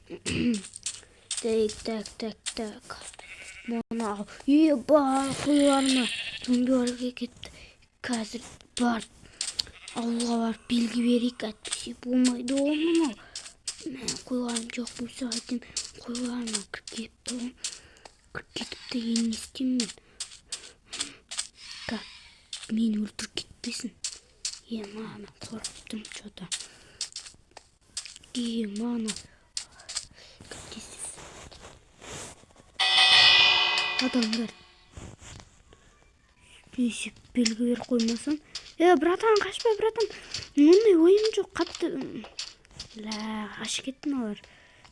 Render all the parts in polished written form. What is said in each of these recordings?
Так, так, так, так. Мына еба, қойларыма зомбилар кетті. Қазір барып ауылға барып белгі берейік, әйтпесе болмайды ғой мынау. Мә, қойларым жоқ болса қайтем, қойларыма кіріп кетіпті ғой. Кіріп кетіпті, енді не істеймін мен? Так, мені өлтіріп кетпесін. Ема, мен қорқып тұрмын чё-то. Ема, ана. Адамдар. Несіп белгі беріп қоймасам. Братан, қашпа, братан. Ондай ойым жоқ, қатты. Ля, қашып кетті мыналар.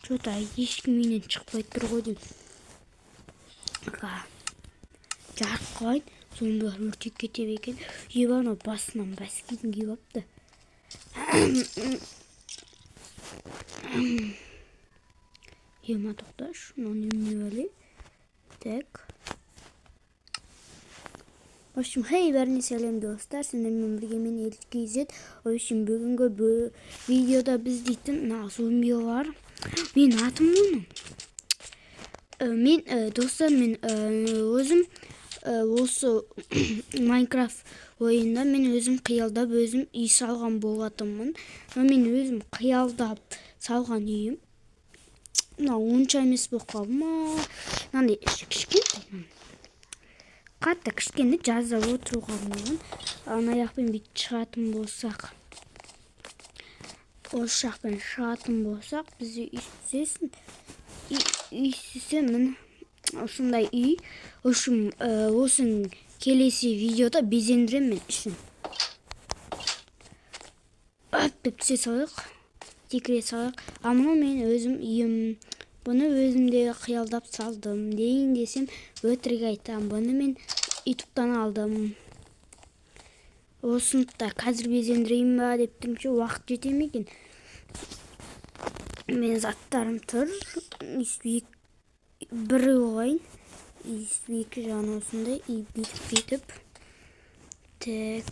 Чё-то ешкім менен шықпай тұр ғой деймін. Жарық қылайын, зомбилар өртеп кете ме екен? Еба, анау басынан бәс киім киіп алыпты. Ема, тоқташы, мынау немене бәле? Так. В общем, хей, бәріне сәлем достар, сендермен бірге мен Елік KZ. В общем, бүгінгі видеода біз дейтін мына зомбилар. Мен атым оның. Мен, достар, мен, өзім, осы Майнкрафт ойында мен өзім қиялдап өзім үй салған болатынмын. Но мен өзім қиялдап салған үйім мына онша емес болып қалды ма? Мынандай іші кішкентай. Қатты кішкене жазда отыруға болмаған. Ана жақпен бүйтіп шығатын болсақ, осы жақпен шығатын болсақ, бізде үй түсесін. Үй түссе, міне осындай үй. В общем, осының келесі видеода безендіремін мен ішін. Ап деп түсе салайық, секіре салайық. А мынау мен өзім үйім. Бұны өзім де қиялдап салдым. Дейін десем, өтірік айтамын. Бұны мен ютубтан алдым. Осыны да қазір безендірейін ба деп тұрмын ше, уақыт жете ме екен? Мен заттарым тұр. Өйстіп бір қояйын. Өйстіп екі жағын осындай, и бүйтіп бүйтіп. Так.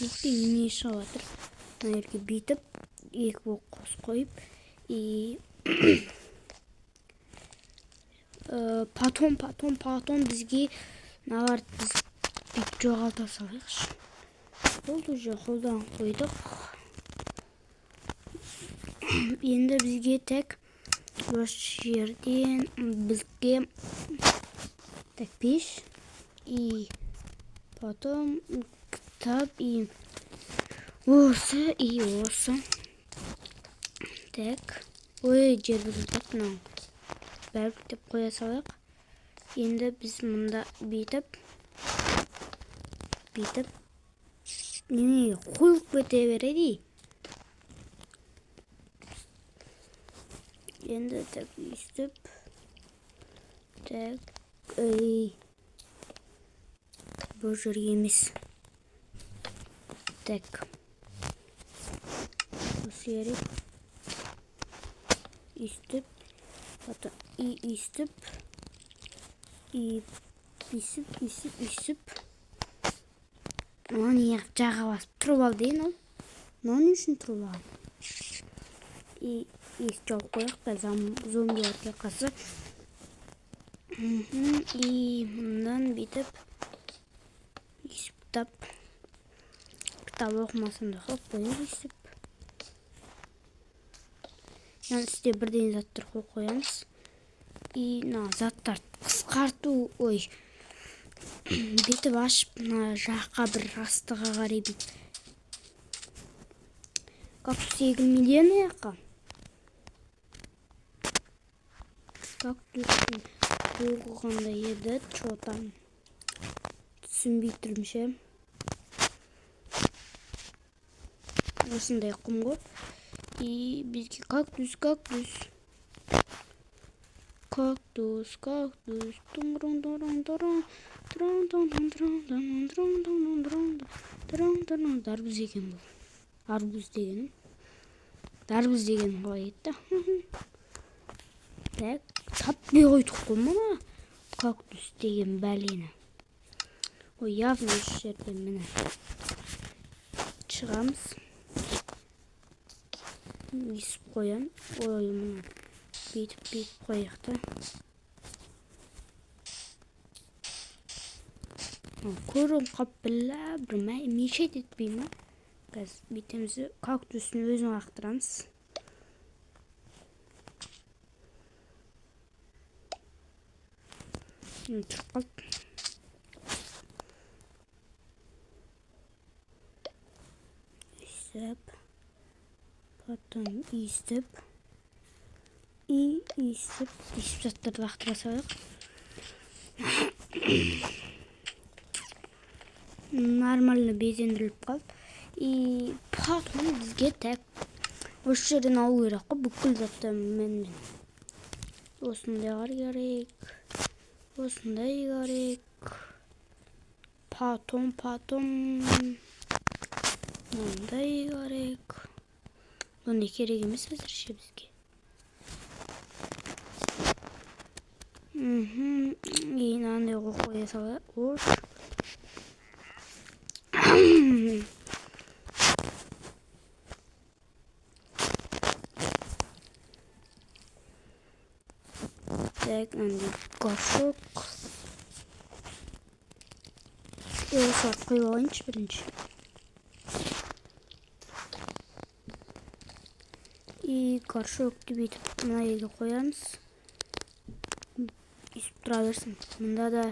Ух ты, немене шығып жатыр? Мына жерге бүйтіп екі блок қосып қойып, и потом, потом, потом бізге мыналарды біз бүйтіп жоғалта салайықшы. Болды, уже қолдан қойдық. Енді бізге тек осы жерден бізге так пеш, и потом кітап, и осы, и осы. Так. Ой, жер бұзылып кетті мынау. Бәрібір деп қоя салайық. Енді біз мұнда бүйтіп, бүйтіп, немене қойылып кете береді. Енді так өйстіп, так, ей, бұл жерге емес. Так, осы керек. Өйстіп, потом и өйстіп, и өйстіп, өйстіп, өйстіп. Мынаны неғып жаға басып тұрып алды екен ол? Мынау не үшін тұрып алған? И есік жауып қояйық та, зомбилар келіп қалса. И мындан бүйтіп өйстіп кітап оқымасам да қойып қояйық өйстіп. Яғни үсте бірден заттар қойып қоямыз. И мына заттарды қысқарту, ой, бүйтіп ашып, мына жаққа бір астыға қарай бүйтіп. Кактус егілмейді ана жаққа. Кактустың қандай еді, чё там? Түсінбей тұрмын ше. Осындай құм ғой. И бізге кактус, кактус. Кактус, кактус. Тун-рун, тун-рун, тун-рун. Трун, тун, тун, трун, тун, трун, тун, трун, трун, трун. Дарбуз екен бұл. Арбуз дегенім. Дарбуз деген қалай еді? Так, таппай қойдық қой мына кактус деген бәлені. Ой, явно осы жерден міне шығамыз. Өйстіп қоямын. Ой, мына бүйтіп қояйық та. Көрін қап білә, бір мешет етпей ма? Қазір бүйтеміз, кактустың өзін лақтырамыз. Тұрып қалды. Өйстіп, потом өйстіп, и өйстіп, өйстіп заттарды лақтыра салайық. Нормально безендіріліп қалды. И потом бізге так осы жерден алу керек қой бүкіл затты. Мен осындайлар керек, осындай керек. Потом мындай керек. Бұндай керек емес әзірше бізге. И мынандай қойып қоя салайық. Ош. Так, мынандай горшок. И осыларды қойып алайыншы бірінші. И горшокты бүйтіп мына жерге қоямыз. Өйстіп тұра берсін. Мында да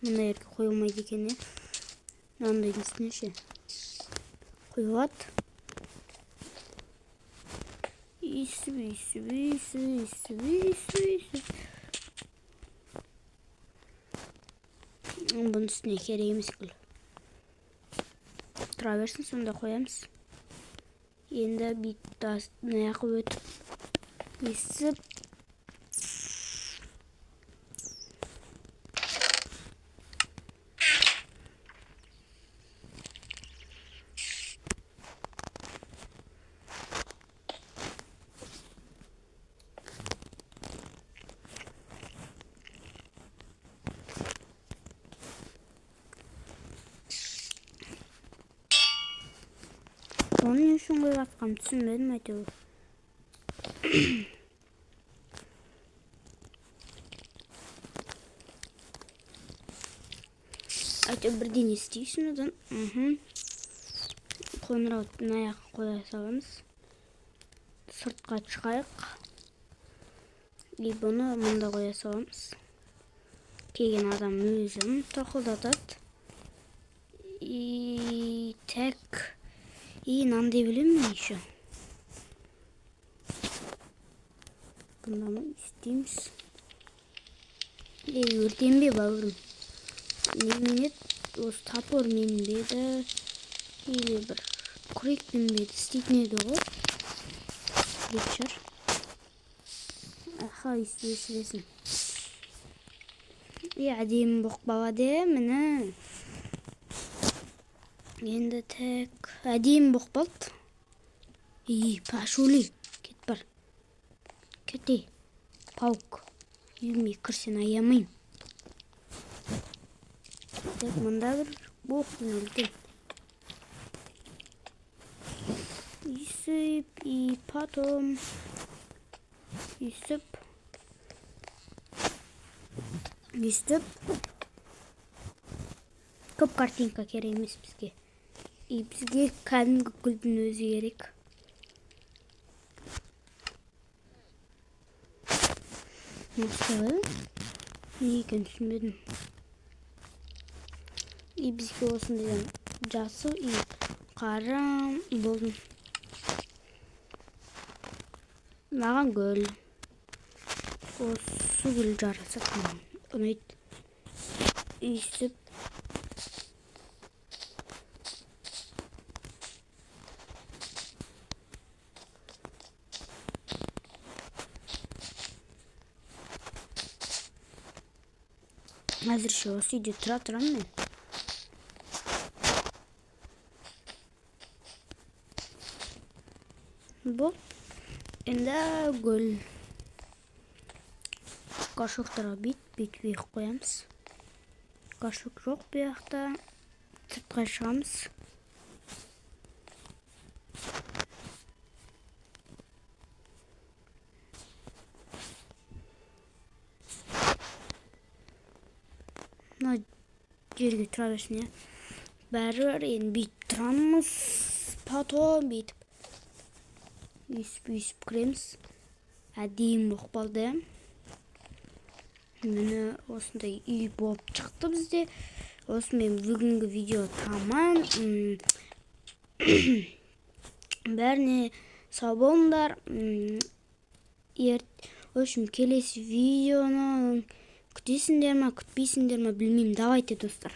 мына жерге қойылмайды екен, иә. Мынандайдың үстіне ше қойылады. Өйстіп, өйстіп, өйстіп, өйстіп, өйстіп, өйстіп. Бұның үстіне керек емес гүл. Тұра берсін, сонда қоямыз. Енді бүйтіп мына жаққа өтіп, өйстіп. Оны не үшін қойып жатқанымды түсінбедім әйтеуір. Әйтеуір бірдеңе істейсің одан. Қоңырауды мына жаққа қоя саламыз. Сыртқа шығайық. И бұны мында қоя саламыз. Келген адам өзін тоқылдатады. И так. И мынандай білемін мен еще. Бұнда ма істейміз? Ей, өртенбе, бауырым. Немен еді? Осы топормен бе еді? Или бір күрекпен бе еді? Істейтін еді ғой. Күрек шығар. Аха, істесін. Ей, әдемі боқ бала де, міне. Енді тек әдемі боқ болды. Ей, пошули. Кет бар. Кет, ей. Паук. Үйіме кірсең аямайын. Так, мында бір боқ үлкен. Өйстіп, и потом өйстіп. Өйстіп. Көп картинка керек емес бізге. И бізге кәдімгі гүлдің өзі керек. Осылай. Не екенін түсінбедім. И бізге осындайдан жасыл и қара болдым. Маған гүл. Осы гүл жарасады маған. Ұнайды. Өйстіп. Әзірше осы үйде тұра тұрамын мен. Бұл енді гүл. Горшоктарға бүйтіп үйіп қоямыз. Горшок жоқ бұл жақта. Сыртқа шығамыз. Жерге тұра берсін, иә. Бәрібір енді бүйтіп тұрамыз, потом бүйтіп өйстіп өйстіп кіреміз. Әдемі болып қалды, иә. Міне, осындай үй болып шықты бізде. Осымен бүгінгі видео тамам. Бәріне сау болыңдар. В общем, келесі видеоны күтесіңдер ма, күтпейсіңдер ма, білмеймін. Давайте, достар.